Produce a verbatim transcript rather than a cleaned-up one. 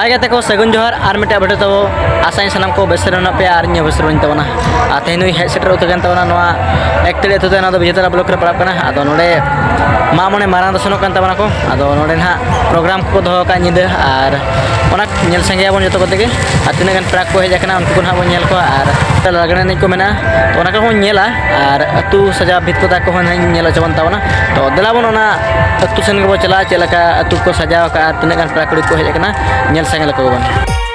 ᱜᱟᱛᱮ ᱠᱚ, ᱥᱟᱹᱜᱩᱱ ᱡᱚᱦᱟᱨ ᱟᱨ ᱢᱤᱫᱴᱮᱱ ᱵᱷᱤᱰᱤᱭᱳ ᱛᱟᱵᱚ᱾ ᱟᱥᱟᱧ ᱥᱟᱱᱟᱢ ᱠᱚ ᱵᱮᱥ ᱨᱮ ᱢᱮᱱᱟᱜ ᱯᱮᱭᱟ ᱟᱨ ᱤᱧ ᱦᱚᱸ ᱵᱮᱥ ᱨᱮ ᱢᱮᱱᱟᱜ ᱛᱟᱵᱚᱱᱟ᱾ ᱟᱨ ᱛᱮᱦᱮᱧ ᱫᱚᱧ ᱦᱮᱡ ᱥᱮᱴᱮᱨ ᱩᱛᱟᱹᱨ ᱠᱟᱱ ᱛᱟᱵᱚᱱᱟ ᱱᱚᱣᱟ ᱮᱠᱛᱟᱹᱲᱤ ᱟᱹᱛᱩ ᱛᱮ, ᱱᱚᱣᱟ ᱫᱚ ᱵᱤᱡᱮᱛᱟᱲᱟ ᱵᱞᱚᱠ ᱨᱮ ᱯᱟᱲᱟᱜ ᱠᱟᱱᱟ᱾ ᱟᱫᱚ ᱱᱚᱰᱮ ᱢᱟᱜ ᱢᱚᱬᱮ ᱢᱟᱨᱟᱝ ᱫᱚᱥᱚᱱᱚᱜ ᱠᱟᱱ ᱛᱟᱵᱚᱱᱟ ᱠᱚ᱾ ᱟᱫᱚ ᱱᱚᱰᱮ ᱱᱟᱦᱟᱜ ᱯᱨᱳᱜᱨᱟᱢ ᱠᱚᱠᱚ ᱫᱚᱦᱚ ᱟᱠᱟᱫ ᱧᱤᱫᱟᱹ, ᱟᱨ ᱚᱱᱟ ᱧᱮᱞ ᱥᱟᱸᱜᱮᱭᱟᱵᱚᱱ ᱡᱚᱛᱚ ᱠᱚᱛᱮ ᱜᱮ᱾ ᱟᱨ ᱛᱤᱱᱟᱹᱜ ᱜᱟᱱ ᱯᱮᱲᱟ ᱠᱚ ᱦᱮᱡ ᱟᱠᱟᱱᱟ, ᱩᱱᱠᱩ ᱠᱚ ᱱᱟᱦᱟᱜ ᱵᱚᱱ ᱧᱮᱞ ᱠᱚᱣᱟ᱾ ᱟᱨ ᱞᱟᱜᱽᱬᱮ ᱮᱱᱮᱡ ᱠᱚ ᱢᱮᱱᱟᱜᱼᱟ, ᱛᱚ ᱚᱱᱟ ᱠᱚᱦᱚᱸ ᱧᱮᱞᱟ᱾ ᱟᱨ ᱟᱹᱛᱩ ᱥᱟᱡᱟᱣ ᱵᱷᱤᱛ ᱠᱚ ᱛᱟᱠᱚ ᱦᱚᱸ ᱱᱟᱦᱟᱜ ᱧᱮᱞ ᱦᱚᱪᱚ ᱵᱚᱱ ᱛᱟᱵᱚᱱᱟ᱾ ᱛᱚ ᱫᱮᱞᱟ ᱵᱚᱱ ᱚᱱᱟ ᱟᱹᱛᱩ ᱥᱮᱱ ᱜᱮᱵᱚᱱ ᱪᱟᱞᱟᱜᱼᱟ, ᱪᱮᱫ ᱞᱮᱠᱟ ᱟᱹᱛᱩ ᱠᱚ ᱥᱟᱡᱟᱣ ᱟᱠᱟᱫᱼᱟ ᱟᱨ ᱛᱤᱱᱟᱹᱜ ᱜᱟᱱ ᱯᱮᱲᱟ ᱠᱩᱲᱤ ᱠᱚ ᱦᱮᱡ ᱟᱠᱟᱱᱟ, ᱧᱮᱞ ᱥᱟᱸᱜᱮ ᱞᱮᱠᱚ ᱜᱮᱵᱚᱱ᱾